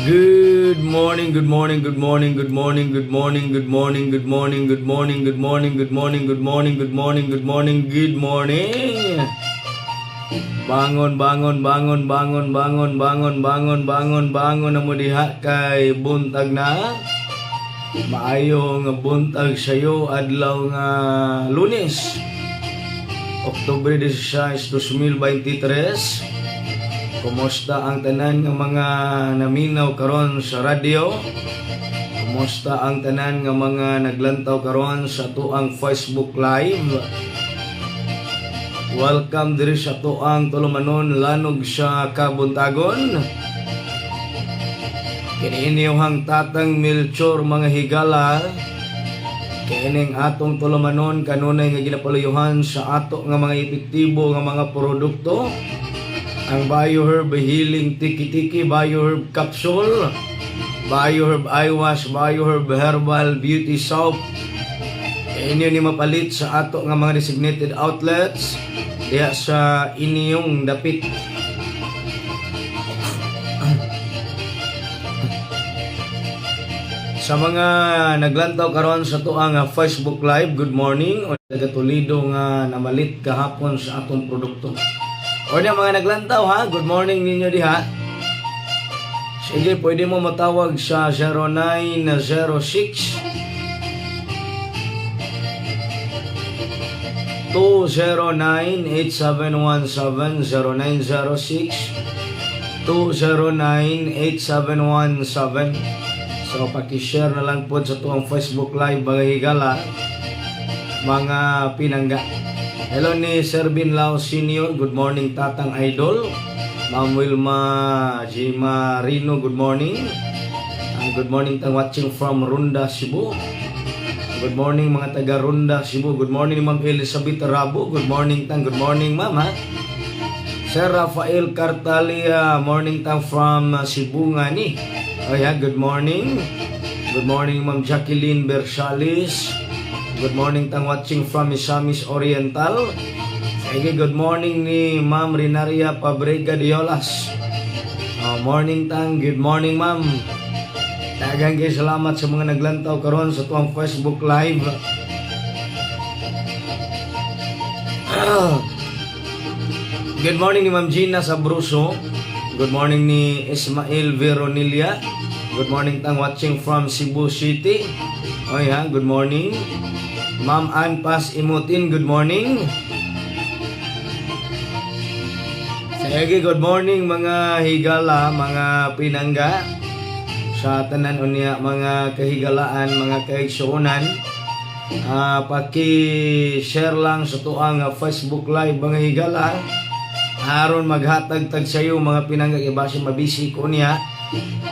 Good morning, good morning, good morning, good morning, good morning, good morning, good morning, good morning, good morning, good morning, good morning, good morning, good morning, good morning. Bangon, bangon, bangon, bangon, bangon, bangon, bangon, bangon, bangon na mo diha kay buntag na. Maayo nga buntag sayo, adlaw nga Lunes. Oktubre 16, 2023. Kumusta ang tanan nga mga naminaw karon sa radyo? Kumusta ang tanan nga mga naglantaw karon sa atuang Facebook Live? Welcome diri sa atuang tulumanon, Lanog sa Kabuntagon. Kini inyong Tatang Melchor, mga higala. Kining atong tulumanon kanunay nga ginapaluyuhan sa ato nga mga epektibo nga mga produkto, ang BioHerb Healing Tiki-Tiki, BioHerb Capsule, BioHerb Eye Wash, BioHerb Herbal Beauty Soap. Inyo ni mapalit sa ato nga mga designated outlets diha sa inyong dapit. Sa mga naglantaw karon sa tuang Facebook Live, good morning. O taga Toledo nga namalit kahapon sa atong produkto. O niya mga naglantaw ha, good morning ninyo diha. Sige, pwede mo matawag sa 0906 209-8717, 0906 209-8717. So, paki-share na lang po sa tuwang Facebook Live, mga higala, mga pinangga. Hello ni Servin Lau Senior, good morning, Tatang Idol. Ma'am Wilma G. Marino, good morning. Good morning tang watching from Ronda, Cebu. Good morning, mga taga Ronda, Cebu. Good morning, Ma'am Elizabeth Rabo. Good morning tang. Good morning, ma'am ha. Sir Rafael Cartalia, morning tang from Cebu nga ni. Oh yeah, good morning. Good morning, Ma'am Jacqueline Bersales. Good morning tang watching from Misamis Oriental. Sige, good morning ni Ma'am Rinaria Pabrega Diolas. Oh, morning tang, good morning, ma'am. Daghang kay salamat sa mga naglantaw karon sa tuwang Facebook Live. Good morning ni Ma'am Gina Sabruso. Good morning ni Ismail Veronilla. Good morning tang watching from Cebu City. Oh yeah, good morning. Ma'am Ann Paz Imutin, good morning. Sige, good morning, mga higala, mga pinangga. Sa tanan unya mga kahigalaan, mga kaigsuonan. Paki-share lang sa tuang Facebook Live, mga higala. Aron maghatag tag sayo, mga pinangga, iba siya mabisi ko niya.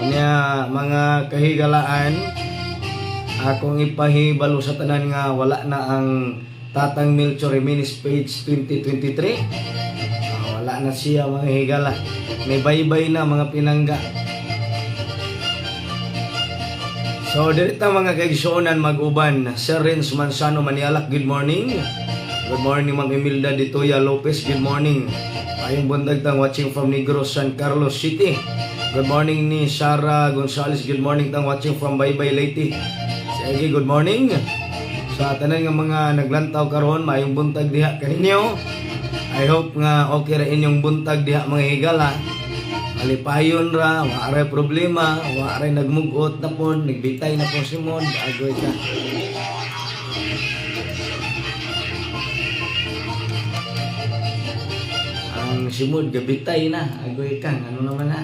Unya mga kahigalaan, akong ipahibalo sa tanan nga wala na ang Tatang Melchor Jimenez Page 2023. Wala na siya, mga higala. May baybay na, mga pinangga. So, dirita mga kaigsuonan mag-uban. Sir Renz Manzano Manialak, good morning. Good morning, Ma'am Emilda Ditoya Lopez, good morning. Ayong buntag tang watching from Negros, San Carlos City. Good morning ni Sara Gonzales, good morning tang watching from Baybay, Leyte. Sige, good morning. Sa tanan nga mga naglantaw karon, maayong buntag diha kaninyo. I hope nga okay ra inyong buntag diha, mga higala. Malipayon ra, wa ray problema, wa ray nagmugot na pon, nagbitay na pon si Mod, agoy ka. Ang simod gabitay na, agoy ka, ano naman na.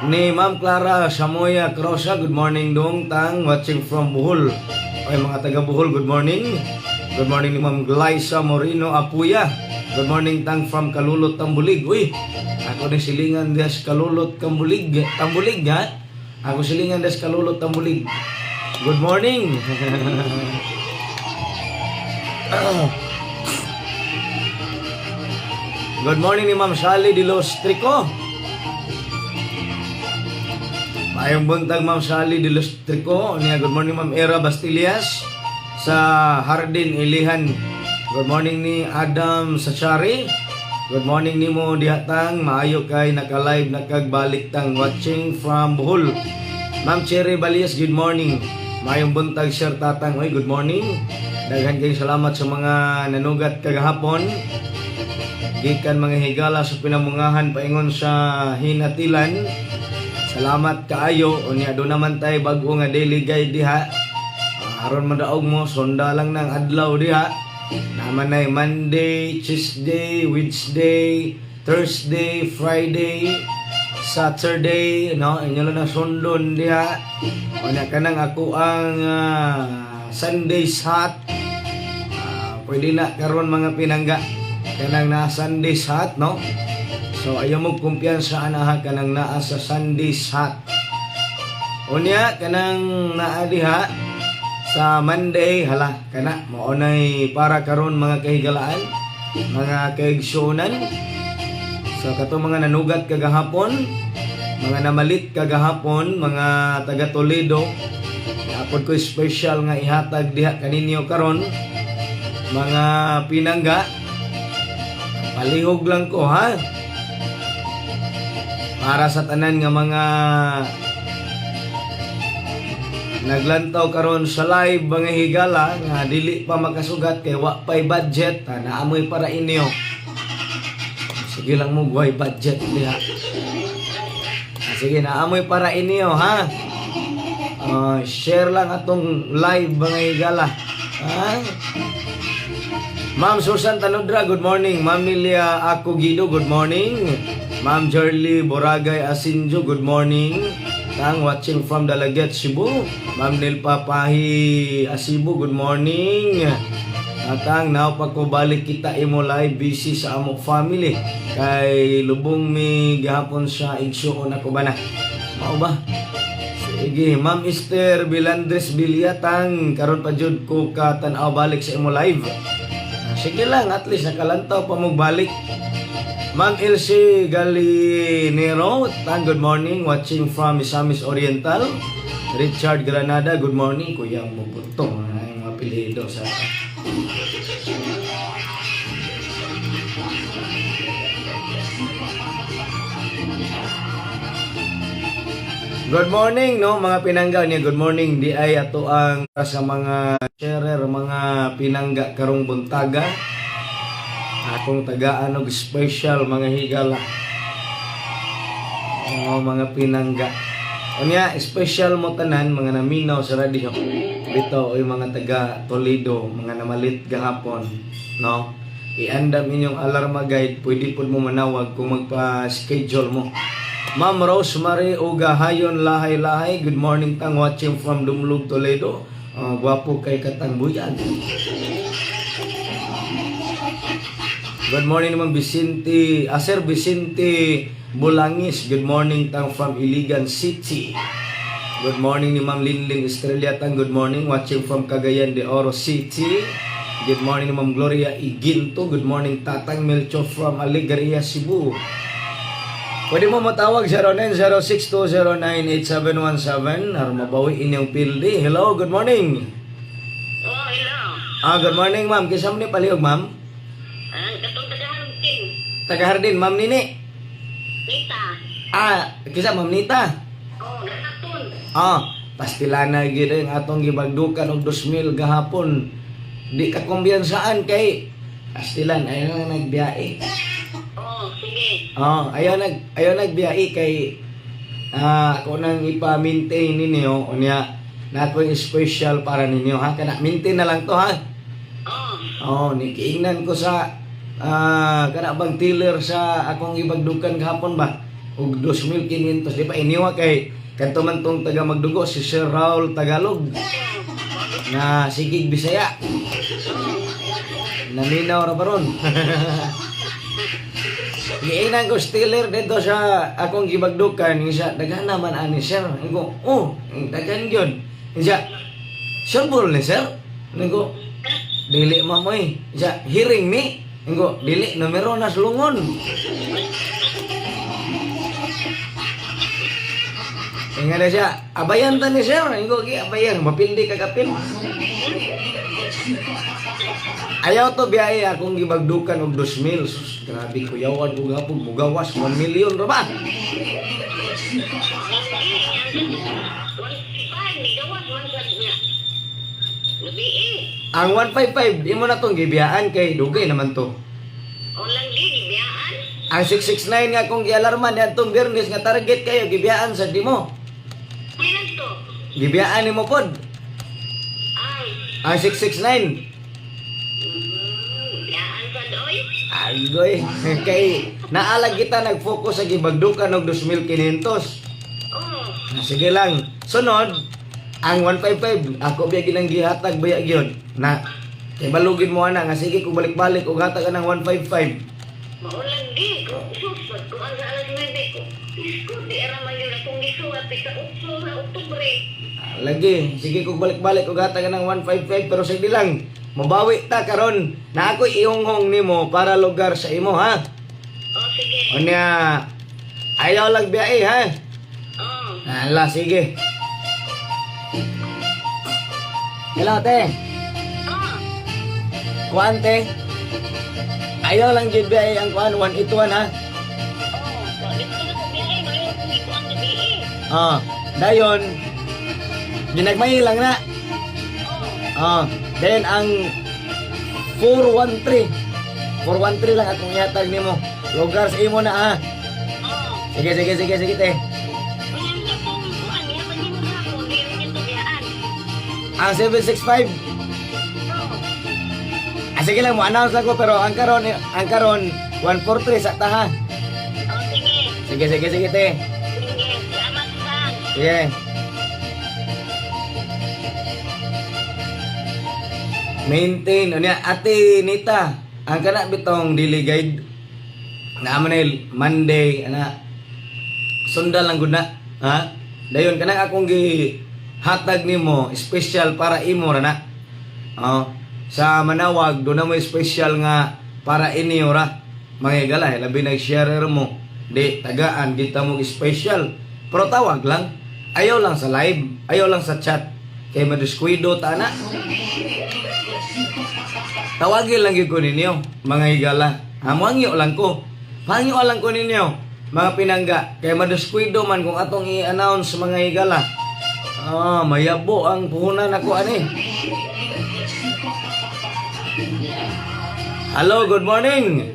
Ni Ma'am Clara Samoya Crosa, good morning dong tang watching from Bohol. Ay mga taga Bohol, good morning. Good morning ni Ma'am Glyza Moreno Apuya. Good morning tang from Kalulot, Tambulig. Uy, ako ni silingan des Kalulot, Tambulig. Tambulig ha? Ako silingan des Kalulot, Tambulig. Good morning. Good morning ni Ma'am Sally de Los Trico. Maayong buntag, Ma'am Sally de Los Trico. Niya, good morning, Ma'am Era Bastillas sa Hardin, Ilihan. Good morning ni Adam Sachari. Good morning nimo diha, Tang. Maayo kay naka-live nakagbalik, Tang, watching from Bohol. Ma'am Cherry Balias, good morning. Maayong buntag, Sir Tatang. Oy, good morning. Daghan kayong salamat sa mga nanugat kagahapon. Gikan mga higala sa Pinamungahan paingon sa Hinatilan. Salamat kaayo. Unya do naman tay bag-o nga daily guide diha. Ah, aron madaog mo, sunda lang ng adlaw diha. Naman ay Monday, Tuesday, Wednesday, Thursday, Friday, Saturday, no? Inyo lang na sundon diha. Unya kanang ako ang Sunday hat. Ah, pwede na karon, mga pinangga. Kanang na Sunday hat, no? So ayaw mo kumpiyansa ana ha, kanang naa sa Sunday hat. Unya kanang naa diha sa Monday, hala kana mao nay para karon, mga kahigalaan, mga kaigsuonan. Sa so, katong mga nanugat kagahapon, mga namalit kagahapon, mga taga Toledo, apod ko special nga ihatag diha kaninyo karon, mga pinangga. Palihog lang ko ha. Para sa tanan nga mga naglantaw karon sa live, mga higala, nga dili pa makasugat kay wa pay budget ha, naamoy para inyo. Sige lang mo, way budget diha. Ah, sige, naamoy para inyo ha. Ah, share lang atong live, mga higala. Ha? Ma'am Susan Tanodra, good morning. Ma'am Nilia Ako Guido, good morning. Ma'am Jerly Boragay Asinjo, good morning. Tang, watching from Dalaguete, Cebu. Ma'am Nilpa Pahi Asibo, good morning. Atang now pa ko balik kita imo live, busy sa amo family. Kay lubong mi gihapon sa igsuon ako ba na. Mao ba? Sige, Ma'am Esther Bilandres Bilyatang, karon pa jud ko ka tan-aw balik sa imo live. Ah, sige lang, at least nakalantaw pa mo balik. Ma'am Elsie Galinero, Tang, good morning, watching from Misamis Oriental. Richard Granada, good morning, Kuya Mubutong, ay mga apelyido sa. Good morning, no, mga pinangga niya. Good morning di ay ato ang sa mga sharer, mga pinangga, karong buntaga. Akong tagaan og special, mga higala. Oh, mga pinangga. Unya, special mo tanan mga naminaw sa radyo. Bitaw oy mga taga Toledo, mga namalit gahapon, no? Iandam inyong alarma guide, pwede pud mo manawag kung magpa-schedule mo. Ma'am Rosemary Uga Hayon Lahay-Lahay, good morning, Tang, watching from Dumlog, Toledo. Oh, gwapo kay katang buyag. Good morning naman Vicente, Sir Vicente Bulangis. Good morning, Tang, from Iligan City. Good morning ni Ma'am Linlin Estrella, Tang. Good morning, watching from Cagayan de Oro City. Good morning ni Ma'am Gloria Iginto. Good morning, Tatang Melcho from Alegria, Cebu. Pwede mo matawag 0906-209-8717 aron mabawi inyong pildi. Hello, good morning. Oh, hello. Ah, good morning, ma'am. Kinsa man ni, palihog, ma'am? Ah, katong taga-Hardin. Taga Hardin, Ma'am Nini. Nita. Ah, kinsa, Ma'am Nita? Oh, gahapon. Ah, pastilana gyud ang atong gibagdukan og 2,000 gahapon. Di ka kumbiyansaan kay pastilan ayaw na nagbiyahe. Oh, sige. Oh, ayaw nagbiyahe kay ako nang ipa-maintain ninyo, unya na ako yung special para ninyo ha, kana maintain na lang to ha. Oh. Oh, ni kiingnan ko sa kana bang tiller sa akong ibagdukan gahapon ba og 2,500, di ba iniwa kay kadto man tong taga magdugo, si Sir Raul Tagalog nga sigig Bisaya. Naminaw ra ba ron? Giingnan ko tiller dito sa akong gibagdukan, isa daghan naman ani, sir. Ingo, oh, daghan gyud. Isa, sure ball ni sir. Ingo, dili ma'am oy. Isa, hearing ni. Ingo, dili numero na sulungon. Inga na siya, abayan ta ni sir. Ingo, gi, abayan. Mapildi ka kapil. Ayaw to biyahe akong gibagdukan og 2,000. Sus, grabe kuyawan ko gapog. Mugawas, 1 million ra ba? Lagi, ang 155, ni gawas man sa niya. Gabi eh. Ang 155, imo na tong gibiyaan kay dugay naman to. O lagi, gibiyaan. Ang 669 nga akong gialarman niadtong Biyernes nga target kayo gibiyaan sa dimo. Kailan to? Gibiyaan nimo pod. Ay, Ang 669. biyaan sa doy. Agoy, kay naalag kita nag-focus sa gibagdukan og 2,500. Oo. Ah, sige lang. Sunod, ang 155, ako biya ginang gihatag baya gyud na kay balugin mo ana nga sige kung balik-balik og hatag ka ng 155. Maulagi ko. Sus, kuan sa alas 9 ko. Diyos ko, di ara man yun akong gisuwat. Sa 8 na Oktubre. Ah, lagi, sige kung balik-balik og hatag ka ng 155 pero sige lang. Mabawi ta karon na ako ihonghong nimo para lugar sa imo, ha. O, sige. Unya, ayaw lang biyahe, ha. Oo. Ala, sige. Hello, te. Oo. Kuan, te. Ayaw lang jud biyahe ang kuan 181, ha. Oo. Dito na ko biyahe. Mayo akong ikuan gabi eh. Ah, dayon ginagmay lang na. Oo. Ah, then ang 413. 413 lang akong ihatag nimo. Lugar sa imo na, ha. Oo. Sige, sige, sige, sige, te. Unya nga kung kuan, ihatag nimo na ako. Di rin ito biyaan. Ang 765. Oo. Ah, sige lang mo announce lang ko pero ang karon 143 sa ta, ha. O, sige. Sige, sige, sige, te. Sige. Salamat, San. Sige. Maintain. Unya, Ate Nita, ang kana bitong daily guide na amo na Monday ana sundan lang gud na, ha. Dayon kanang akong gi hatag nimo special para imo ra na. Oh, sa Manawag do na mo special nga para inyo ra. Mga higala, eh, labi nag sharer mo. Di tagaan kita mo special. Pero tawag lang. Ayaw lang sa live, ayaw lang sa chat. Kay madiskuido ta na. Tawagin lang gyud ko ninyo, mga higala. Hamuangyo lang ko. Pangyo lang ko ninyo, mga pinangga. Kay madiskuido man kung atong i-announce, mga higala. Ah, mayabo ang puhunan ako ani. Hello, good morning.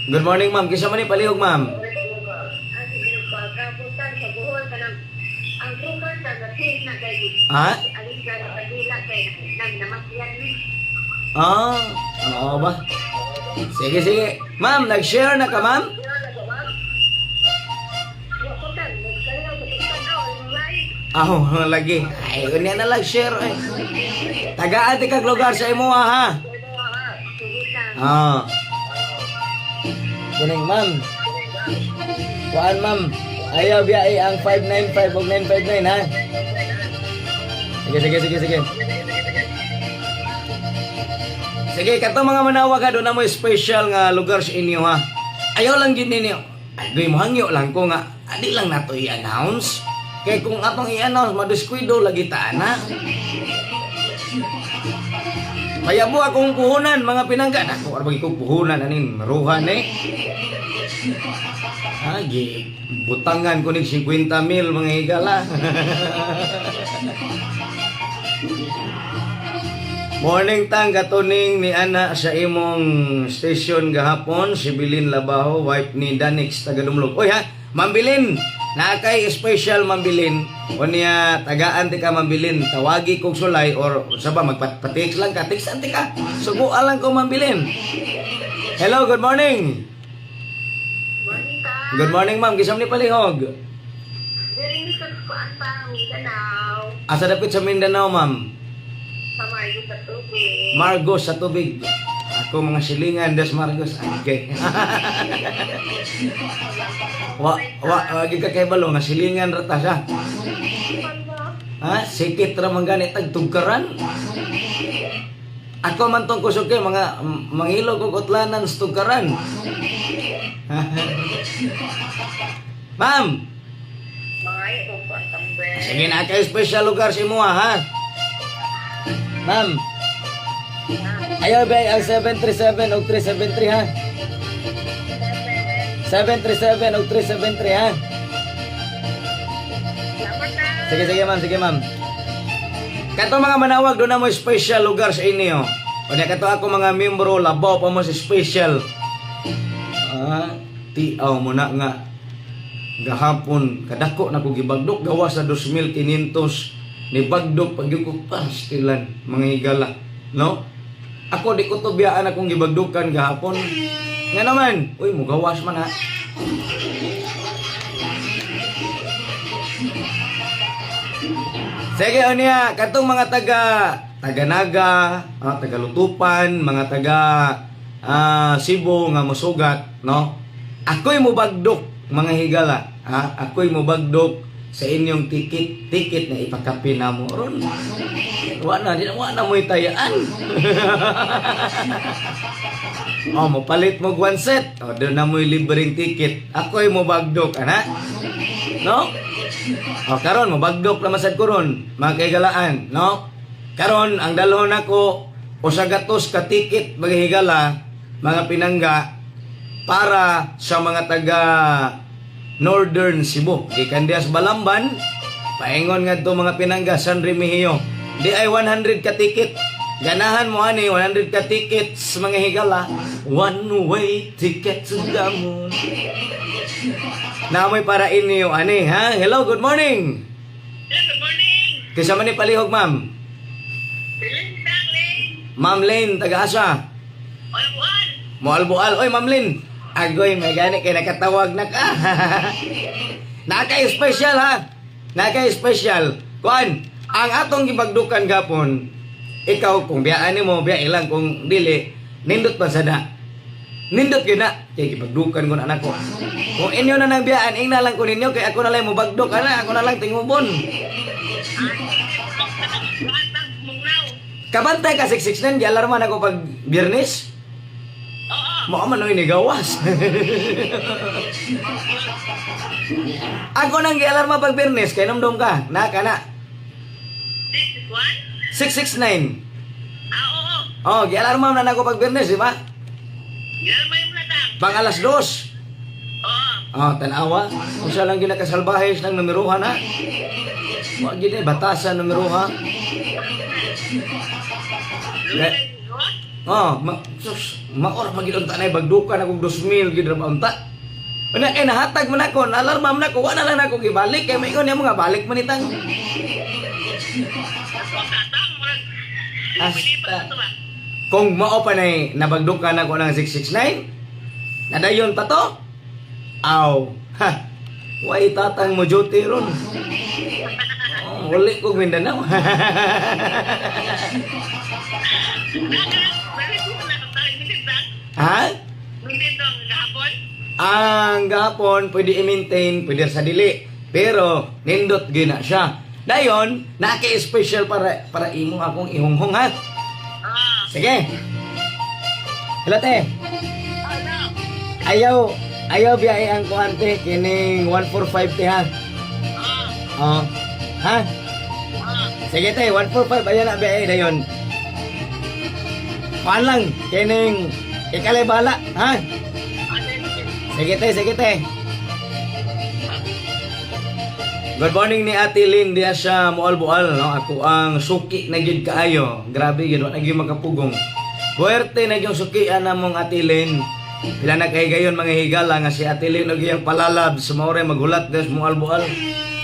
Good morning, ma'am. Kisa man ni palihog, ma'am? Ha? Ah, oo ba? Sige, sige. Ma'am, nag-share na ka, ma'am? Aho, lagi. Ay, unya na lang share eh. Tagaan ti kag lugar sa imo, ha. Ah. Kuning, ma'am. Kuan, ma'am. Ayaw biyahe ang 595 ug 959, ha. Sige, sige, sige, sige. Sige, kato mga manawag ha, doon na mo special nga lugar sa inyo, ha. Ayaw lang gid ninyo. Ay, goy mo hangyo lang ko nga adi lang nato i-announce. Kay kung atong i-announce, madiskuido lagi ta na. Mayabo akong puhunan, mga pinangga. Ako, arbag ko puhunan, anin, maruhan eh. Ah, gi, butangan ko nig 50 mil, mga higala. Morning tang katuning ni ana sa imong station gahapon si Bilin Labaho, wife ni Danix taga Dumlog. Oy ha, Ma'am Bilin, naa kay special, Ma'am Bilin. Unya tagaan ti ka, Ma'am Bilin, tawagi kog sulay or sa ba magpa-text lang ka, text ti ka. Suguan lang ko, Ma'am Bilin. Hello, good morning. Morning ka. Good morning, ma'am. Gisam ni palihog? Diri sa kuan pa Mindanao, Asa dapit sa Mindanao, ma'am? Sa Margo sa tubig. Margos sa tubig. Ako mga silingan des Margos. Okay. Wa wa wagi ka kay balo nga silingan ra ta siya. Ha? Sikit ra man gani tag tugkaran. Ako man tong kusog kay mga mangilog og utlanan sa tugkaran. Ma'am, Ay, ko pantang be. Sige na kay special lugar si mo ha. Ma'am. Ayaw ba ang 737 o 373 ha? 737 o 373 ha? Salamat na. Sige, sige ma'am, sige ma'am. Kato mga manawag, doon na mo special lugar sa inyo. O niya kato ako mga membro, labaw pa mo sa special. Ah, tiaw mo na nga. Gahapon, kadako na ko gibagdok, gawa sa 2,500 ni bagdok pag ko pastilan, mga higala. No? Ako di ko to biyaan akong gibagdukan gahapon. Nga naman, uy, mugawas man ha. Sige, unya, katong mga taga taga Naga, taga Lutupan, mga taga Cebu nga mosugat, no? Ako'y mubagdok, mga higala, ha? Ako'y mubagdok sa inyong ticket, ticket na ipakapi na mo ron. Wa na, di na wa na mo'y tayaan. Oh, mopalit mo one set. Oh, doon na mo'y libreng ticket. Ako'y mubagdok, ana. No? O karon mobagdok na masad ko ron, mga kahigalaan, no? Karon ang dalhon nako usa gatos ka ticket mga higala, mga pinangga para sa mga taga Northern Cebu. Gikan diha sa Balamban, paingon ngadto mga pinangga San Remigio. Di ay 100 ka ticket. Ganahan mo ani 100 ka tickets mga higala. One way ticket to the moon. Namoy para inyo ani ha. Hello, good morning. Hello, good morning. Kaysa man ni palihog, ma'am. Lane, tang, Lane. Ma'am Lynn, taga-asa. Albuan. Moalboal. Oy, Ma'am Lynn. Agoy, may gani kay nakatawag na ka. Naka-special ha. Naka-special. Kuan, ang atong gibagdukan gapon, ikaw kung biyaan nimo, biya ilang kung dili, nindot pa sada. Nindot gyud na. Kay gibagdukan ko na anak ko. Kung inyo na nang biyaan, ingna lang ko ninyo kay ako na lang mobagdok ana, ako na lang tingubon. Batang mungnaw. Kabantay ka 669, gialarma na ko pag Biyernes. Oo. Mao man oy nigawas. Ako nang gialarma pag Biyernes kay namdom ka. Na ka na. 6 669. Ah, oo. Oh, gialarma na nako pag Biyernes, di ba? Gilalma yung natang. Pang alas 2. Oo. Oh, tanawa. Unsa lang ginakasalbahe ng numerohan ha? Wa gid eh, batasan numeroha. Lane, Oh, ma sus, maor pa gid unta nay bagdukan akong 2,000 gid ra ba unta. Una kay nahatag man ako, naalarma man ako, wa na lang ako gibalik kay maingon niya mga balik man itang. Ako tatang murag. Asta. Kung mao pa nay nabagdukan ako ng 669, nadayon pa to? Aw. Ha. Way tatang mo duty ron. Oh, uli kog Mindanao. Ha? Ang gapon pwede i-maintain, pwede sa dili. Pero nindot gina siya. Dayon, naki-special para para imo akong ihunghong ha. Sige. Hello te. Ayaw, ayaw biyahe ang kuan te kining 145 te ha. Oh. Ha? Sige te, 145 ayan na biyahe dayon. Kuan lang kining ikalay bala ha. Sige te, sige te. Good morning ni Ate Lynn diya sa Mualboal no. Ako ang suki na gyud kaayo. Grabe gyud wa na gyud makapugong. Puwerte na gyud sukian namong Ate Lynn. Pila na kay gayon mga higala nga si Ate Lynn og iyang palalab sa maoray maghulat des Mualboal.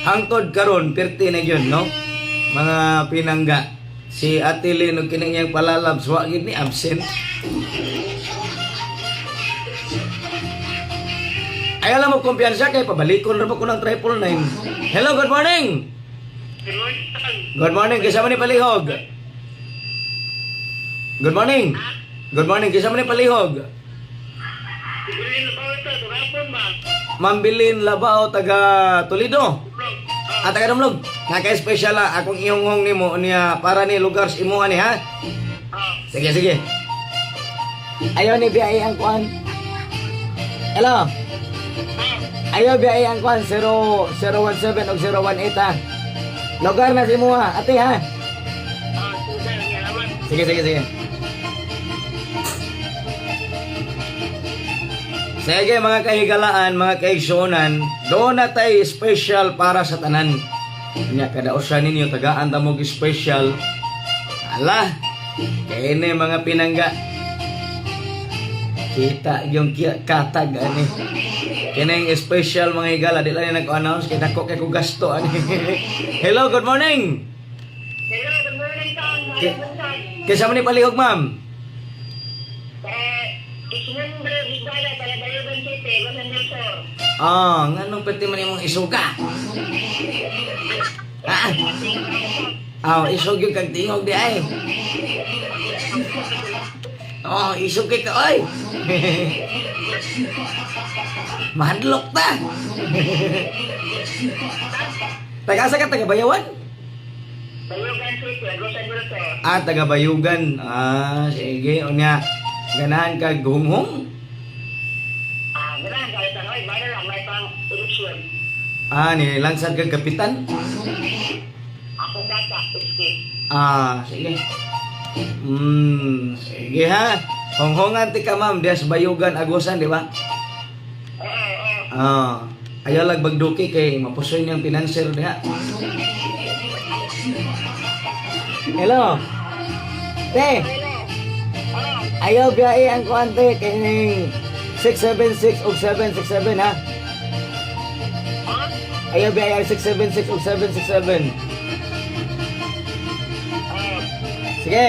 Hangtod karon pirti na gyud no. Mga pinangga si Ate Lynn og kining iyang palalab wa gyud ni absent. Ay alam mo kumpiyansa kay pabalikon ra ba ko ng 999. Hello, good morning. Good morning, kisa man ni Palihog. Good morning. Good morning, kisa man ni Palihog. Mambilin Labao taga Toledo. Ah, taga Dumlog. Naka-special ah, akong ihunghong nimo niya para ni lugar sa imuha ni ha. Sige, sige. Ayaw ni biyahe ang kuan. Hello. Ayaw biyahe ang kwan 0 017 og 018 ha. Lugar na si mo ha, ate ha. Ah, sudah, salamat. Sige, sige, sige. Sige mga kahigalaan, mga kaigsuonan, doon na tayo special para sa tanan. Nya kada usa ninyo tagaan ta mo og special. Ala, kini mga pinangga. Kita yung katag ani. Kining special mga higala, di lang nag-announce kay dako kay ko gasto ani. Hello, good morning. Hello, good morning, Tom. Magandang. Kinsa man ni palihog, ma'am? Eh, Ismundo Higala, Talabayogan City, Agusan del Sur. Ah, nganong pwede man imong isuga? Ah, ah, isog yung kag tingog di ay. Oh, isog kay ka oy. Mahadlok ta. Taga asa ka, taga Bayawan? Bayogan City, Agusan del Sur. Ah, taga Bayugan. Ah, sige, unya. Ganahan kag hunghong? Ah, ganahan kayo sa oy, bayar lang, may pang eleksyon. Ah, ni langsad kag kapitan? Ako bata, iski. Ah, sige. Sige ha. Honghongan ti ka ma'am, diya sa Bayugan, Agusan, di ba? Oo, oo. Ah, ayaw lang bagduki kay mapusoy niyang pinanser diha. Hello. Te, Hello. Ah, ayaw biyahe ang kuan te kining 676 og 767 ha. ah, Ayaw biyahe ang 676 og 767. ah. Sige.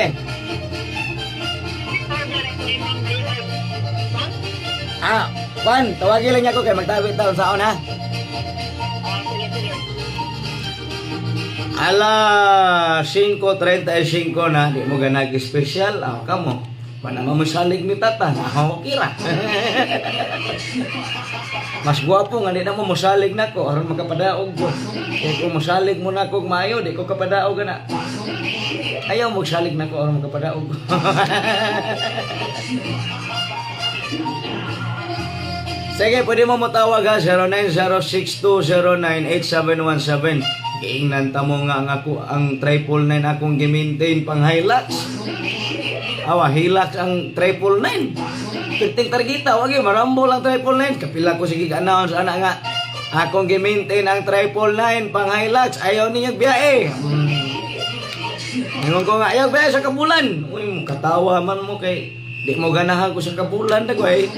Ah, kuan, tawagin lang niya ko kay magtabi taon saon ha. Ah, sige, sige. Ala 5:35 na, di mo ganag special. Ah, kamo. Panama mo salig ni tata. Ako kira. Mas gwapo nga di na mo mosalig nako aron makapadaog ko. Kay kung mosalig mo nako og maayo, di ko kapadaog na. Ayaw mo salig nako aron makapadaog. Sige, pwede mo motawag ha, 0906-209-8717. Giingnan ta mo nga ang ako, ang 999 akong gimaintain pang Hilux. Awa, Hilux ang 999. Pirting targita, wag yun, marambol ang 999. Kapila ko sige announce ana nga. Akong gimaintain ang 999 pang Hilux. Ayaw ninyo biyahe. Ingon ko nga, ayaw biyahe sa kabulan. Uy, mo katawa man mo kay di mo ganahan ko sa kabulan dagoy.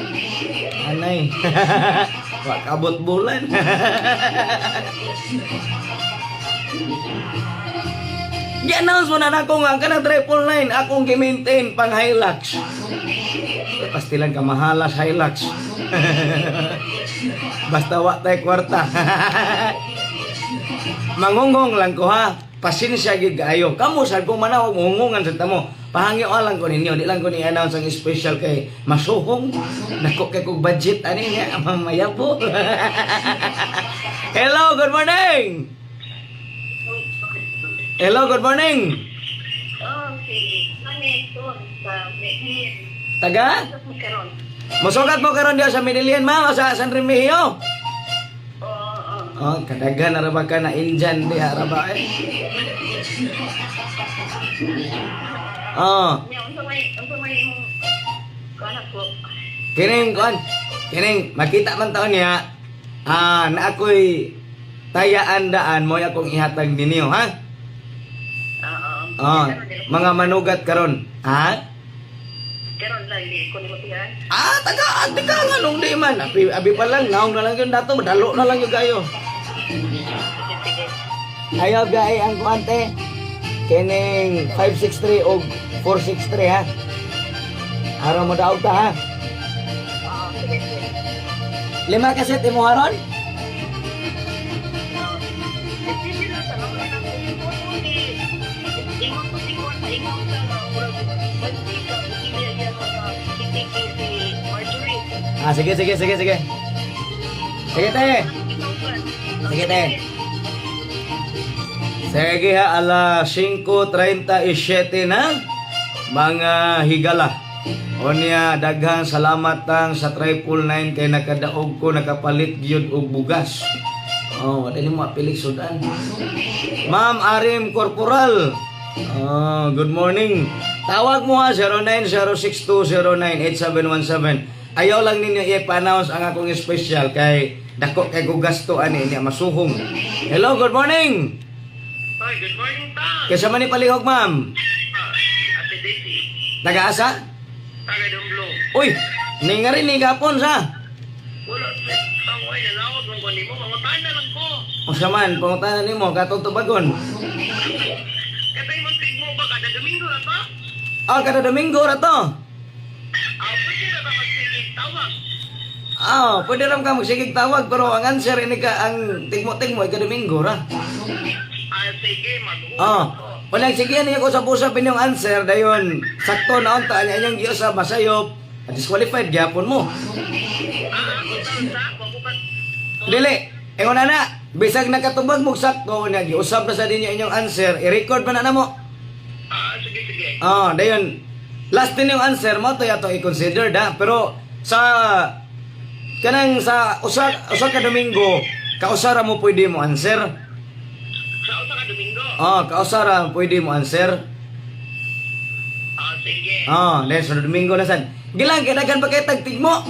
Anay. Wa kabot bulan. Gi-announce mo na nako nga ang kanang 999 akong gi-maintain pang Hilux. Pastilan ka mahala sa Hilux. Basta wa tay kwarta. Mangunghong lang ko ha. Pasensya gyud kaayo. Kamo sad kung manawag mangungungan sa tamo. Pahangyo lang ko ninyo, di lang ko ni announce ang special kay masuhong. Nako kay kog budget ani niya mamaya po. Hello, good morning. Hello, good morning. Oh, si Mane, Ton, sa Medellin. Taga? Sa karon. Mosugat mo karon diha sa Medellin, ma'am, o sa San Remigio. Oo, oo. Oh, kadaghan na ra ba ka na Indian diha ra ba eh? Oh, Nya, unsa may imong kuan ako? Kining kuan, kining makita man taon niya. Ah, na ako'y tayaan daan mo akong ihatag ninyo, ha? Oo. Oh, mga manugat karon. Ha? Karon lang di ko nimo tiyan. Ah, taga, di ka nga nung di man. Abi, abi pa lang, naong na lang yung dato, madalo na lang yung gayo. Sige, sige. Ayaw biyahe ang kuante. Kining 563 og 463 ha. Araw mo daog ta ha. Oo, sige, sige. Lima ka set imo haron? Oo. Sige lang, tanong lang ako. Ingon ko si Kuan, ingon sa mga murag, bansi ka, hindi niya mga kitiki si Marjorie. Ah, sige sige sige sige. Sige te. Sige te. Sige ha, alas 5:37 na mga higala. Onya, daghang salamat tang sa 999 kay nakadaog ko, nakapalit gyud og bugas. Oh, wala nimo apilik sudan. Ma'am Arim Corporal. Oh, good morning. Tawag mo ha, 09062098717. Ayaw lang ninyo i-announce ang akong special kay dako kay ko gasto ani niya masuhong. Hello, good morning. Hi, good morning, Tang. Kaysa man ni palihog, ma'am. Ate Daisy, Taga-asa? taga Dumblo. Uy, ninga rin ni gapon sa. Wala, tang, oy, nanawag mong kundi mo. Mangutan na lang ko. O siya man, pangutanan nimo katong tubagon. Katay mong tigmo ba kada Domingo na to? Ah, kada Domingo ra to. Ah, pwede na ba magsigig tawag? Ah, pwede ram ka magsigig tawag pero ang answer ini ka ang tigmo-tigmo ay kada Domingo ra. Ah, sige, mag-uwi Ah, ko. walang sige niya ko sa usap inyong answer dayon sakto na unta anya inyong giusap masayop. Disqualified gyapon mo. Ah, ako taon sa, mabukat. Dili, ingon na na. Bisag nakatubag mo sakto nya giusap na sa ninyo inyong answer, i-record pa na namo. Ah, sige, sige. Ah, dayon last din yung answer mo to yato i-consider da pero sa kanang sa usa usa ka Domingo kausara mo pwede mo answer. Sa usa ka Domingo. Ah, kausara pwede mo answer. Ah, sige. Ah, then sa Domingo na sad. Gilang kay daghan pa kay tagtig mo. Ang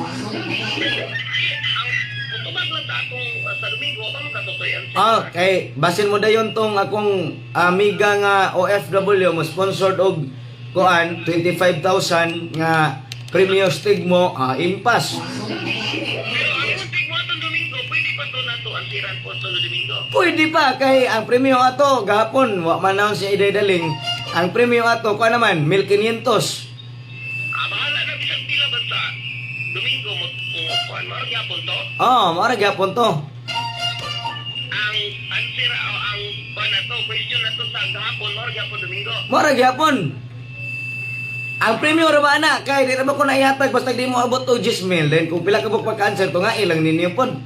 utubag lang sa akong sa Domingo, ako makatutoy ang Ah, kay basin mo dayon tong akong amiga nga OFW mo sponsored og kuan 25,000 nga premium stigmo, ah, impas. Pero ang kung tigmo atong Domingo, pwede pa to na to ang siran po sa Domingo. Pwede pa kay ang premyo ato gahapon wa man naon siya iday daling. Ang premyo ato kuan naman 1,500. Ah, bahala na bisag pila basta Domingo mo kuan mo gyapon to. Oh, mao ra gyapon to. Ang answer o ang kuan na to, question na to sa gahapon mo gyapon Domingo. Mao ra gyapon. Ang premyo ra ba ana kay di ra ba ko naihatag basta di mo abot og 10,000, then kung pila ka buok pagka-answer to nga ilang ninyo pon.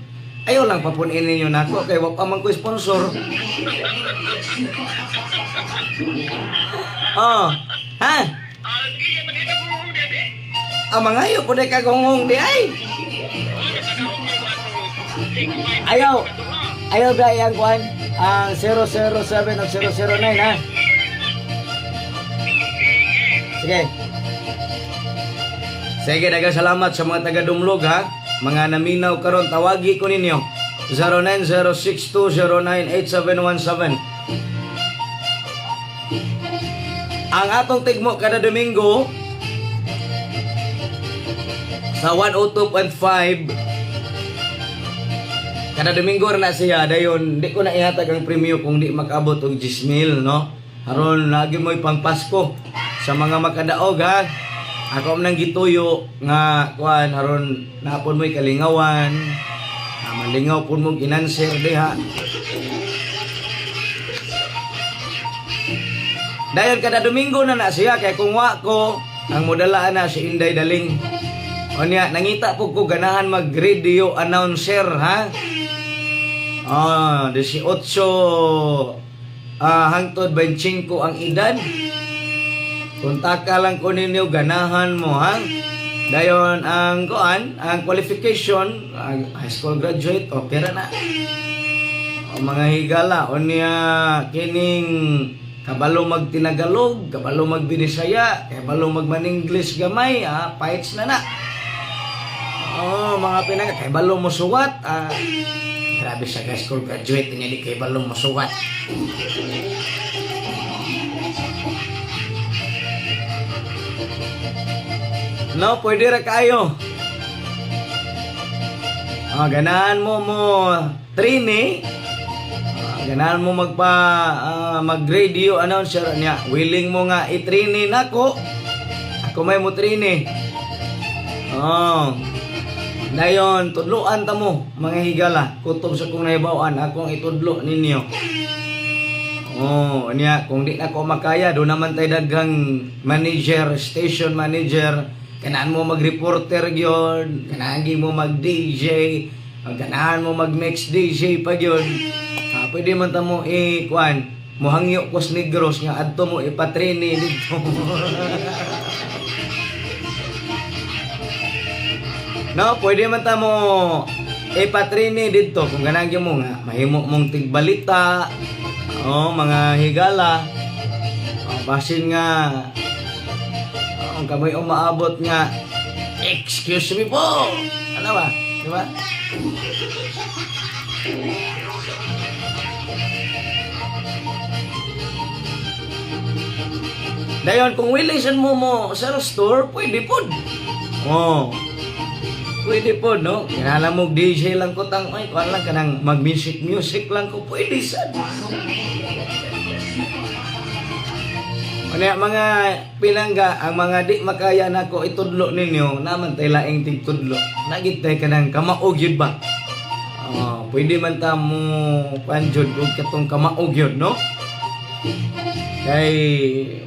Ayaw lang papunin ninyo nako kay wa pa man ko sponsor. Oh, ha? Ah, sige, magita ko mo dede. Ang mga ayo po di kagonghong di ay. Oh, nakadawag mo ko atong 65. Ayaw. Ayaw ba ang kuan? Ang 007 o 009 ha? Sige. Sige, daghang salamat sa mga taga Dumlog ha. Mga naminaw karon tawagi ko ninyo. 09062098717. Ang atong tigmo kada Domingo sa 102.5 kada Domingo ra na siya, dayon di ko na ihatag ang premyo kung di makaabot og 10,000, no. Aron lagi mo'y pangpasko sa mga makadaog ha. Ako man nang gituyo nga kuan aron napon mo'y kalingawan. Ah, malingaw pun mong inanser diha. Dayon kada Domingo na na siya kay kung wa ko ang modalaan na si Inday Daling. Onya nangita po ko ganahan mag radio announcer ha. Ah, 18 hangtod 25 ang edad. Kontaka lang ko ninyo ganahan mo ha. Dayon ang kuan, ang qualification, ang high school graduate, okay ra na. O mga higala, unya kining kabalo magtinagalog, kabalo magbinisaya, kabalo magmaningles gamay, ah, paits na na. Oh, mga pinaka, kabalo mo suwat, ah. Grabe sa high school graduate, niya di kabalo mo suwat. No, pwede ra kayo. Ah, ganahan mo mo train. Ah, ganahan mo magpa mag-radio announcer niya. Willing mo nga i-train nako. Ako may mo train. Oh. Dayon, tudloan ta mo mga higala. Kutob sa kong nahibaw-an, akong itudlo ninyo. Oh, niya, kung di na ko makaya, doon naman tayo daghang manager, station manager, kanaan mo mag-reporter gyud, kanaan gyud mo mag-DJ, ganahan mo mag-mix DJ pa gyud. Ah, pwede man ta mo i-kuan, mohangyo ko sa Negros nga adto mo ipatraining dito. No, pwede man ta mo ipatrini dito kung ganahan gyud mo nga mahimo mong tigbalita o mga higala. O, basin nga ang kamay umaabot nga, "Excuse me po." Ano ba? Di ba? Dayon, kung willing sad mo mo sa store, pwede pod. Oh. Pwede po, no? Kinahanglan mo DJ lang ko tang, ay, kuan lang kanang mag-music music lang ko, pwede sad. Unya mga pinangga, ang mga di makaya nako itudlo ninyo, naman tay laing tigtudlo. Nagit tay kanang kamaog yun ba? Oh, pwede man ta mo panjud og katong kamaog yun, no? Kay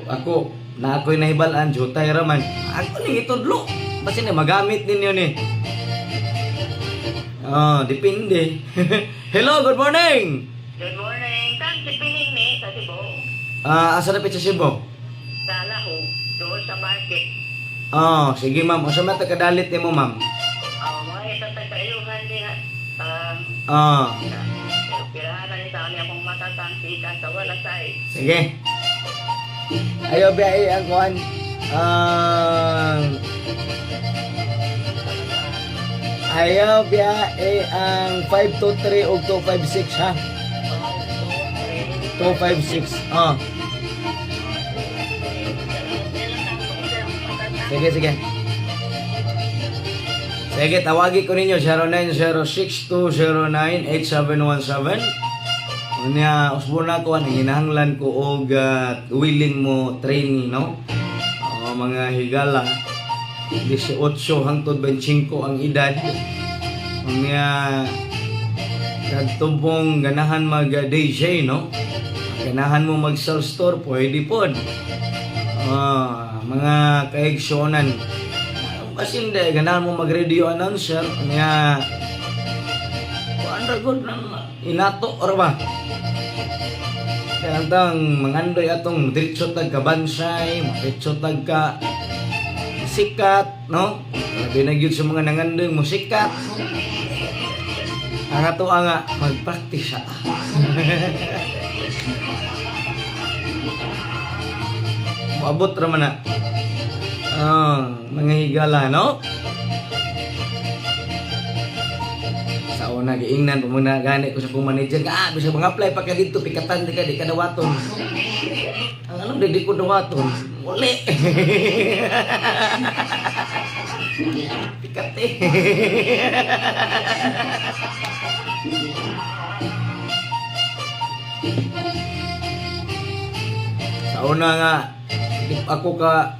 ako, na ako'y nahibal-an, jutay ra man. Ako ning itudlo. Basta ni magamit ninyo ni. Oh, depende. Hello, good morning. Good morning. Tang si Pining ni sa Cebu. Ah, asa na sa Cebu? Sa Lahog, doon sa market. Oh, sige ma'am. Unsa man ta kadalit nimo, ma'am? Oh, mga ito sa kaayuhan niya. Ah, Pirahanan ni sa akong matatang sika sa wala say. Sige. Ayo biyahe ang kuan. Ang Ayaw biyahe ang 523 ug 256 ha. 256. Oh. Sige, sige. Sige, tawagi ko ninyo 0906-209-8717. Unya, usbo na ko ang hinahanglan ko og willing mo training, no? O, mga higala 18 hangtod 25 ang edad. Unya, kadtubong ganahan mag DJ, no? Ganahan mo mag sell store, pwede pod. Ah, mga kaegsyonan. Kasi hindi, ganahan mo mag radio announcer, nga kuan ra gud nang inato or ba? Kaya tang mangandoy atong diretso tag kabansay, diretso tag ka sikat, no? Labi na gyud sa mga nangandoy mo sikat. Ang ato nga magpractice sa. Moabot ra man na. Ah, mga higala, no? Sa una, giingnan pa muna gani ko sa kong manager, ah, bisa mga apply pa ka dito, pikatan di ka, di ka dawaton. Ang anong di ko dawaton? Uli! Pikat eh. Sa una nga, di pa ako ka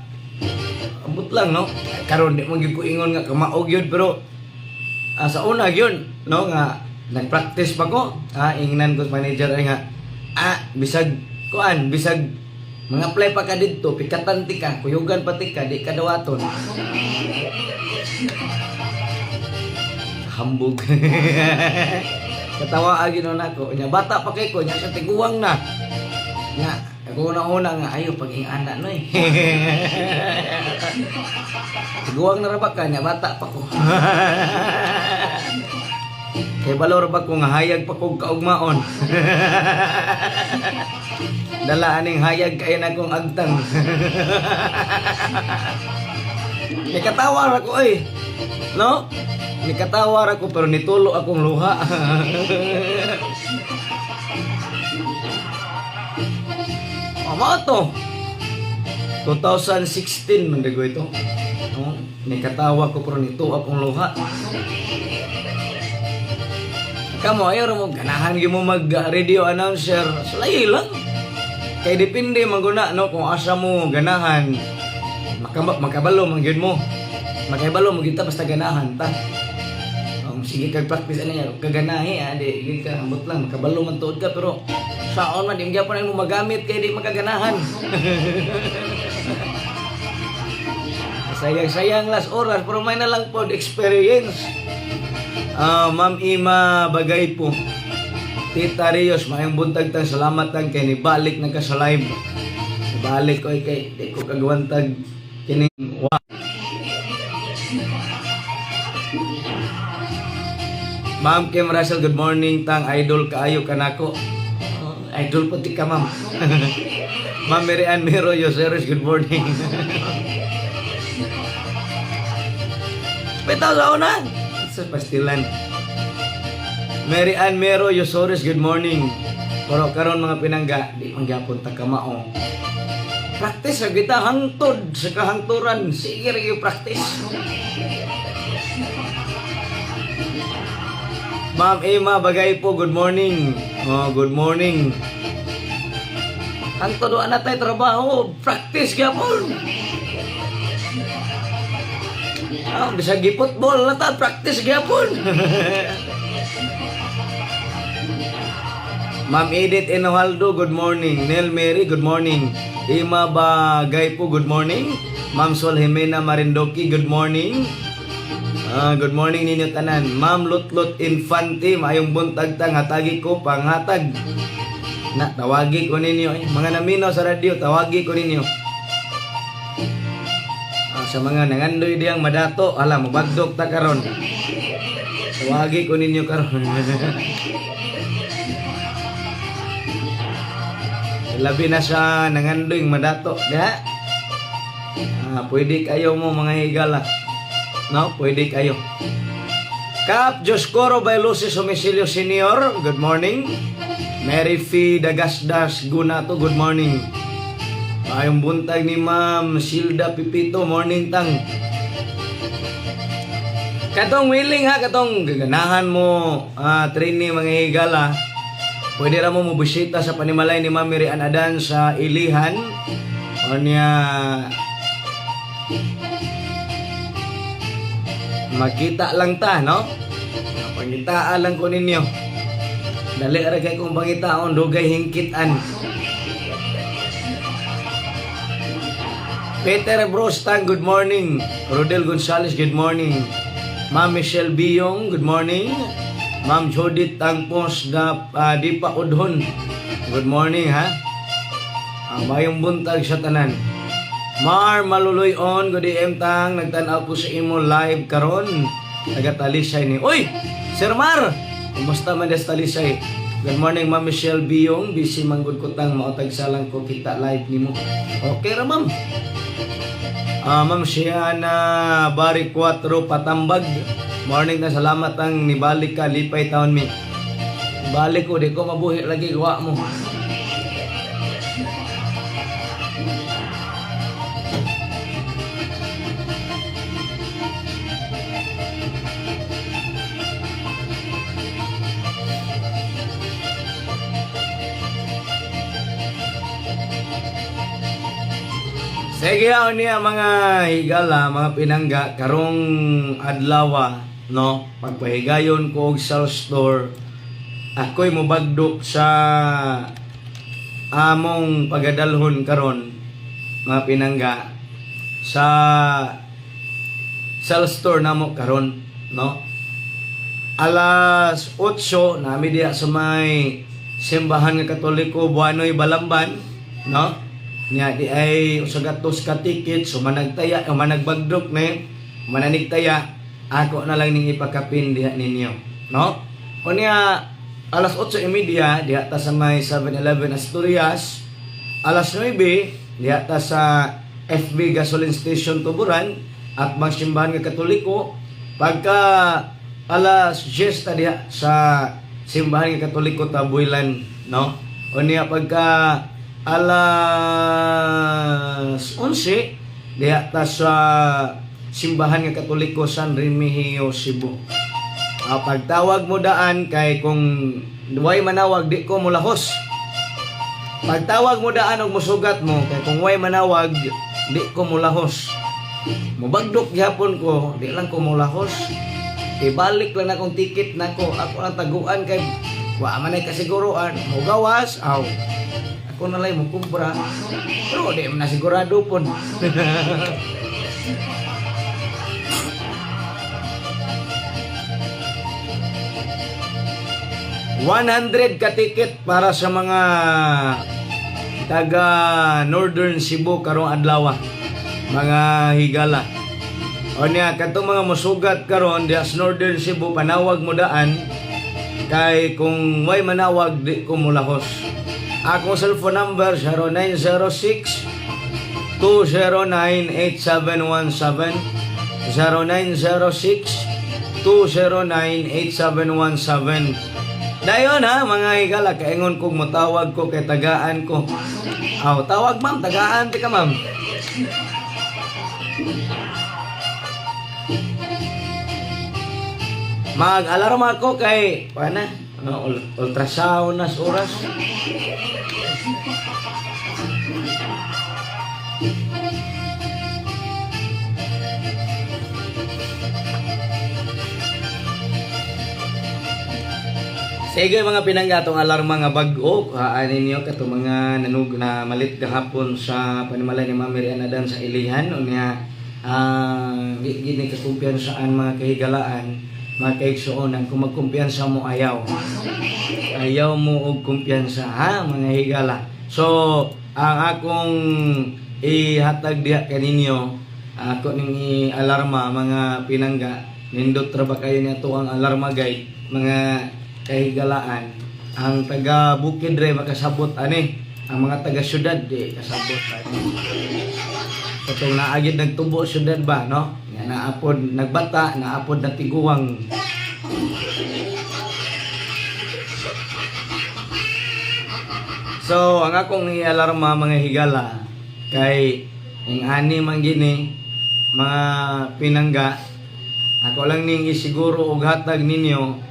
ambot lang, no? Karon di man gyud ko ingon nga kamaog yun, pero sa una yun, no, nga nagpractice pa ko, ingnan ko sa manager ay nga, bisag kuan, bisag mga apply pa ka didto, pikatan ti ka, kuyugan pa ti ka, di ka dawaton. Hambog. Katawa agi nun ako. Nya bata pa kay ko, nya siya tiguang na. Nga, ako una-una nga ayo pag ingana no eh. Tiguang na ra ba ka, nya bata pa ko. Kay balo ra ba ko nga hayag pa kog kaugmaon. Dala aning hayag kay na kong agtang. Nikatawa ra ko eh. No? Nikatawa ra ko pero nitulo akong luha. Amo to. 2016 man dago ito. No? Nikatawa ko pero nito akong luha. Kamo ayaw ra mo ganahan gyud mo mag radio announcer. Sulay lang. Kay depende man guna no kung asa mo ganahan. Makabalo man gyud mo. Makabalo mo gyud ta basta ganahan ta. Sige kag practice ani nga kaganahi di gyud ka ambot lang makabalo man tuod ka pero saon man di gyapon mo magamit kay di makaganahan. Sayang-sayang las oras pero may na lang pod experience. Ah, Ma'am Ima Bagay po. Tita Rios, maayong buntag tang salamat tang kay nibalik na ka sa live. Nibalik ko kay di ko kagwantag kining wa. Ma'am Kim Russell, good morning tang idol kaayo kanako. Oh, idol po ti ka, ma'am. Ma'am Mary Ann Mero Yoseres, good morning. Bitaw sa una. Sa pastilan. Mary Ann Mero Yosores, good morning. Pero karon, mga pinangga, di man gyapon ta kamao. Practice sa kita hangtod sa kahangturan. Sige ra gyud practice. Ma'am Emma Bagay po, good morning. Oh, good morning. Hangtod wa na tay trabaho, practice gyapon. Ah, bisag football na ta, practice gyapon. Ma'am Edith Enojaldo, good morning. Nel Mary, good morning. Ima Bagay po, good morning. Ma'am Sol Jimena Marindoki, good morning. Ah, good morning ninyo tanan. Ma'am Lutlot Infante, maayong buntag tang, hatagi ko panghatag. Na, tawagi ko ninyo eh. Mga naminaw sa radyo, tawagi ko ninyo. Ah, sa mga nangandoy diyang madato, ala, mabagdok ta karon. Tawagi ko ninyo karon. Labi na sa nangandoy madato, diha. Ah, pwede kayo mo, mga higala. No, pwede kayo. Kap Joscoro Bailusi Somisilio Senior, good morning. Mary Fee Dagasdas Gunato, good morning. Maayong buntag ni Ma'am Silda Pipito, morning tang. Katong willing ha, katong gaganahan mo training, mga higala. Pwede ra mo mobisita sa panimalay ni Ma'am Mary Ann Adan sa Ilihan. O niya, makita lang ta, no? Pangitaan lang ko ninyo. Dali ra kay kung pangitaon, dugay hingkitan. Peter Brostang, good morning. Rodel Gonzalez, good morning. Ma'am Michelle Biyong, good morning. Ma'am Judith Tangpos da Dipa Udhon. Good morning ha. Ang mayong buntag sa tanan. Mar Maluloy-on, good AM tang, nagtanaw ko sa imo live karon. Taga Talisay ni. Uy, Sir Mar! Kumusta man des Talisay? Good morning, Ma'am Michelle Biyong. Busy manggod ko tang, maotag salang ko kita live nimo. Okay ra, ma'am. Ah, Ma'am Shiana Bari 4 Patambag. Morning na, salamat ang nibalik ka, lipay taon mi. Balik ko, di ko mabuhi lagi gawa mo. Sige ako niya, mga higala, mga pinangga, karong adlaw, no? Pagpahigayon ko og sell store, ako'y mobagdok sa among pagadalhon karon, mga pinangga, sa sell store namo karon, no? Alas 8 nami diha sa may simbahan nga Katoliko, Buanoy, Balamban, no? Nya di ay usa gatos ka ticket, so managtaya o managbagdok ni mananigtaya, ako na lang ning ipakapin diha ninyo, no? O niya, alas 8:30 diha ta sa may 7-Eleven Asturias. Alas 9 diha ta sa FB Gasoline Station Tuburan at mga simbahan nga Katoliko. Pagka alas 10 ta diha sa simbahan nga Katoliko Tabuilan, no? O niya, pagka alas 11 diha ta sa simbahan nga Katoliko San Remigio Cebu. Ah, pagtawag mo daan kay kung way manawag, di ko mulahos. Pagtawag mo daan og musugat mo kay kung way manawag, di ko mulahos. Mubagdok gyapon ko, di lang ko mulahos. Ibalik lang akong ticket nako, ako ang taguan kay wa man ay kasiguruan, mogawas aw. Ako na lang mo kumpra. Pero di man na sigurado pon. 100 ka ticket para sa mga taga Northern Cebu karong adlaw, mga higala. O niya, katong mga musugat karon diha sa Northern Cebu, panawag mo daan kay kung way manawag, di ko mulahos. Akong cellphone number 0906 209 8717, 0906 209 8717. Dayon ha, mga higala, kaingon kong mutawag ko kay tagaan ko. Aw, tawag ma'am, tagaan ti ka, ma'am. Mag-alarma ko kay paana? Ano, ultrasound nas oras. Sige mga pinangga, atong alarma nga bag-o, kuhaan ninyo katong mga nanog na malit gahapon sa panimalay ni Ma'am Mary Anadan sa Ilihan. Unya di gini kakumpiyansaan, mga kahigalaan, mga kaigsuonan. Kung magkumpiyansa mo, ayaw. Ayaw mo og kumpiyansa ha, mga higala. So ang akong ihatag diha kaninyo, ako ning i-alarma, mga pinangga. Nindot ra ba kayo niya ang alarma guide, mga kahigalaan? Ang taga bukid re makasabot ani, ang mga taga syudad di kasabot ani. Katong naagid nagtubo syudad ba, no? Nga naapod nagbata, naapod na tiguang. So, ang akong i-alarma, mga higala, kay ang ani man gini, mga pinangga, ako lang ning isiguro og hatag ninyo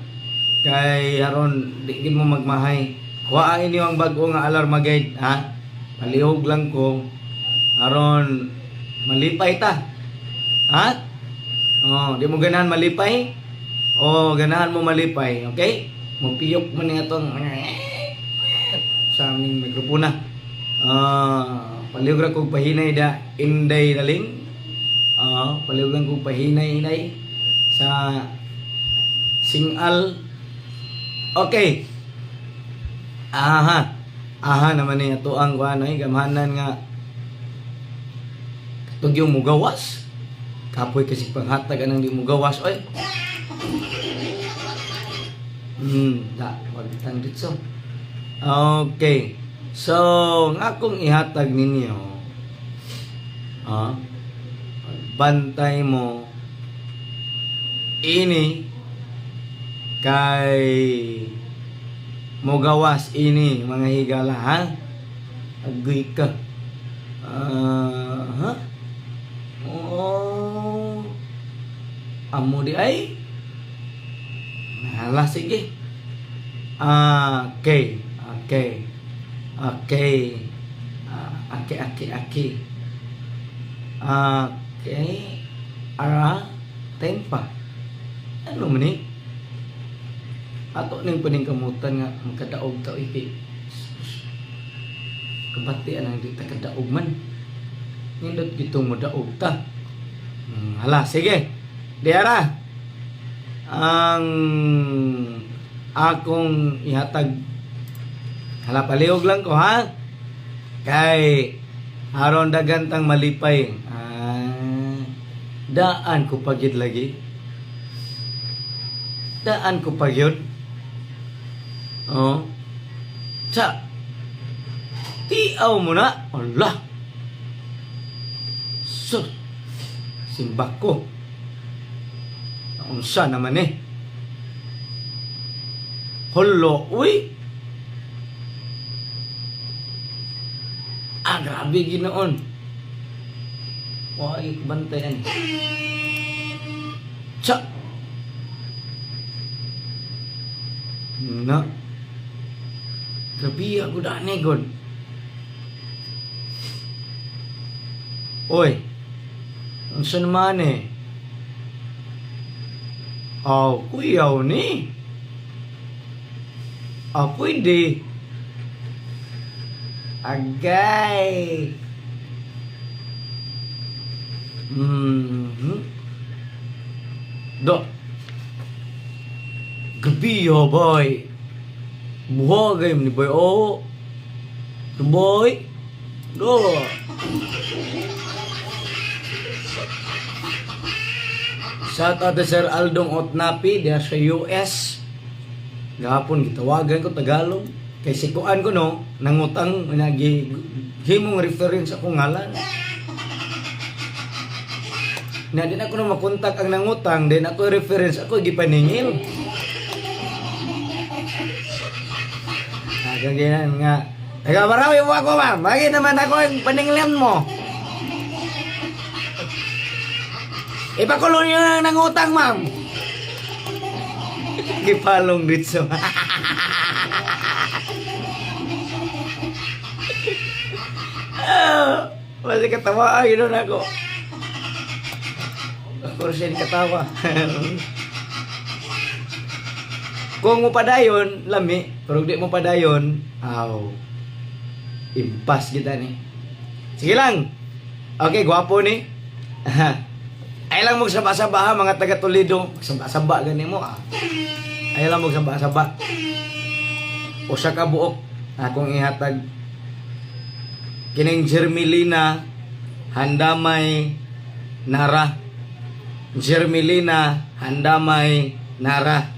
kay aron di gid mo magmahay. Kuha inyo ang bag-o nga alarma guide ha. Palihog lang ko aron malipay ta. Ha? Oh, di mo ganahan malipay? Oh, ganahan mo malipay, okay? Mupiyok mo ni atong sa aming mikropona. Ah, palihog ra kog pahinay da inday daling. Ah, palihog lang kog pahinay inay sa singal. Okay. Aha. Aha naman ni ato ang kuan ay gamhanan nga tugyong mugawas. Kapoy kasi panghatag anang di mugawas oy. Da, wag tang ditso. Okay. So, ang akong ihatag ninyo, bantay mo ini kay mogawas ini, mga higala, ha? Agoy ka. Ah, ha? Oo. Amo di ay. Hala, sige. Ah, okay. Okay. Okay. Ah, okay. Okay. Ara, tempa. Ano man ni? Ato ning paningkamutan nga makadaog ta iki. Kabati anang di ta kadaog man. Nindot gitong mo daog ta. Hala, sige. Diara. Ang akong ihatag. Hala, palihog lang ko ha. Kay aron dagan tang malipay. Ah, daan ko pagyud lagi. Daan ko pagyud. Oh. Sa tiaw mo na. Allah. Sus. Simbak ko. Unsa naman eh. Holo, uy. Ah, grabe ginoon. Why, bantayan. Tsa. Na. Grabe ako dani, God. Oy. Unsa naman eh? Aw, kuyaw ni. Ah, pwede. Agay. Do. Gabi oh, boy. Buhagay ni boy. Oh. Boy. Do. Shout out to Sir Aldong Otnapi diha sa US. Gahapon gitawagan ko Tagalog. Kay si kuan ko no, nangutang nagi himong reference akong ngalan. Na din ako na makontak ang nangutang, din ako reference ako gipaningil. Ah, ganyan nga. Taga Marawi mo ako, ma'am. Bakit naman ako ang paninglan mo? Ipakulo niyo na nangutang, ma'am. Gipalong dito. Ah, masih ketawa ah, na ako. Ako siya katawa. Kung mo padayon, lami. Pero di mo padayon, aw. Impas kita ni. Sige lang. Okay, gwapo ni. Ay lang mo saba-saba ha, mga taga Toledo. Saba-saba gani mo ah. Ay lang mo saba-saba. Usa ka buok akong ihatag kining Jermelina Handamay Nara. Jermelina Handamay Nara.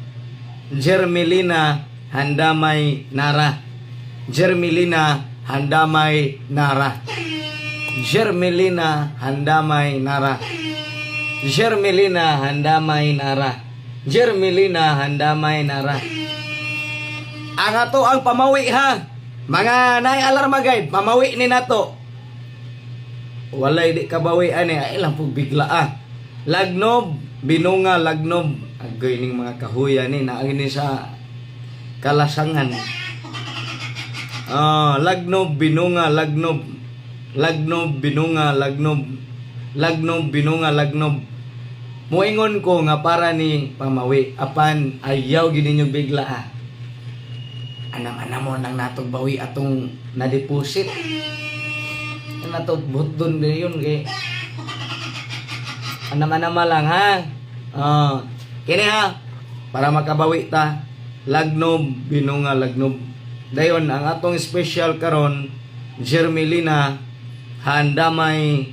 Jermelina Handamay Nara. Jermelina Handamay Nara. Jermelina Handamay Nara. Jermelina Handamay Nara. Jermelina Handamay Nara. Ang ato ang pamawi ha. Mga naay alarma guide, pamawi ni nato. Walay di kabawi ani, ay lang pug bigla ah. Lagnob, binunga lagnob. Agoy ning mga kahuya ni naagi ni sa kalasangan. Ah, lagnob, binunga, lagnob. Lagnob, binunga, lagnob. Lagnob, binunga, lagnob. Moingon ko nga para ni pamawi apan ayaw gid ninyo bigla ah. Anam-anam mo nang natog bawi atong na-deposit. Nato butdon din yun kay anam-anam lang ha. Oh. Kini ha para makabawi ta. Lagnob, binunga lagnob. Dayon ang atong special karon Jermelina Handamay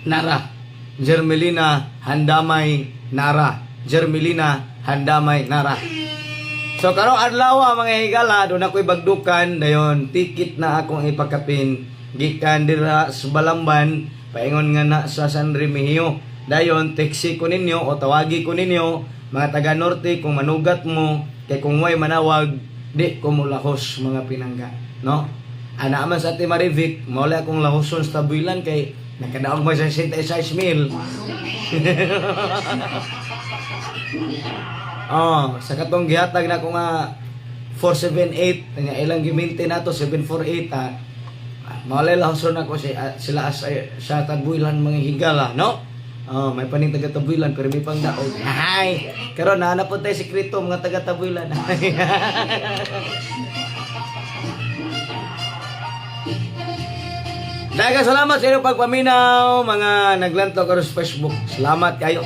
Nara. Jermelina Handamay Nara. Jermelina Handamay Nara. So karong adlaw mga higala, doon ako'y bagdukan, dayon ticket na akong ipakapin gikan dira sa Balamban paingon nga na sa San Remigio. Dayon taxi ko ninyo o tawagi ko ninyo mga taga Norte kung manugat mo kay kung way manawag di ko mulahos mga pinangga, no? Ana man sa Ate Marivic, mao akong lahoson sa Tabuilan kay nakadaog mo sa 66 mil. Oh, sa katong gihatag na ko nga 478 nga ilang giminti nato 748 ha. Mao lay lahoson ako si sila as, sa Tabuilan mga higala, no? Oh, may paning taga Tabuilan pero may pang daog. Hay. Karon naa na po tayo sekreto mga taga Tabuilan. Daghang salamat sa inyong pagpaminaw, mga naglantaw karon sa Facebook. Salamat kayo.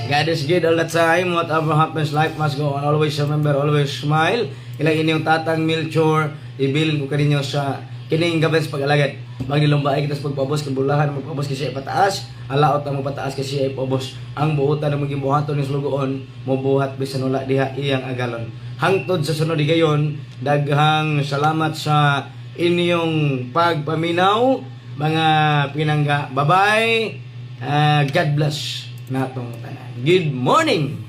God is good all the time. Whatever happens, life must go on. Always remember, always smile. Ilang inyong tatang Milchor, ibilin ko kaninyo sa kining gabi sa pag-alagad. Magnilumbay kita sa pagpaubos, kibulahan, magpaubos kasi ipataas, alaot ang magpataas kasi ipaubos. Ang buotan ng maging buhaton ng slugoon, mobuhat bisan wala diha iyang agalon. Hangtod sa sunod gayon, daghang salamat sa inyong pagpaminaw, mga pinangga. Bye-bye. Ah, God bless natong tanan. Good morning.